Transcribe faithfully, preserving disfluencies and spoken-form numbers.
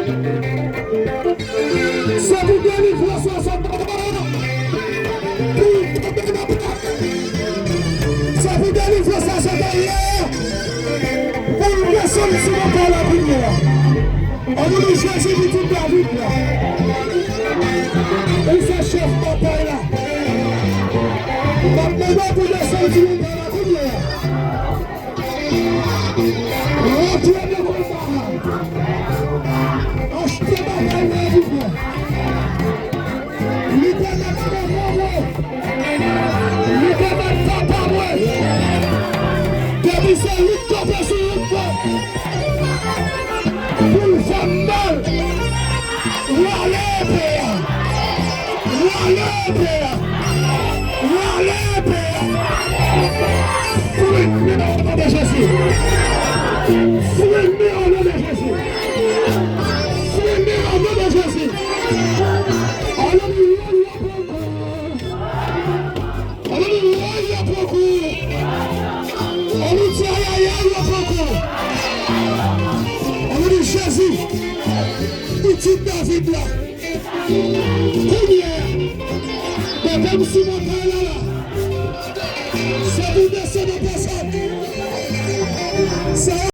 Se pou delivrans la sot anba a, pou l tonbe nan pla. Se pou delivrans la sot anlè a, pou l desann sou montay la kounye a. An non de Jezi, pitit David la. Ou se chèf batay la. M ap mande w pou desann sou montay la kounye a. Rantre nan konba a. Achte batay la pou mwen. Li te mèt manman mwen. Li te mèt papa mwen. Depi se li k kanpe sou wout mwen pou l fè m mal. Rale epe a. Rale epe a. Rale epe a. Frene o non de Jezi. Frene o non de Jezi. Frene o non de Jezi. Alelouya, alelouya, poko. Alelouya, poko. Alelouya, poko. Alelouya, Jezi. Pitit David la. Kounye a, mete m sou montay la la. Se pou desann an pase. Se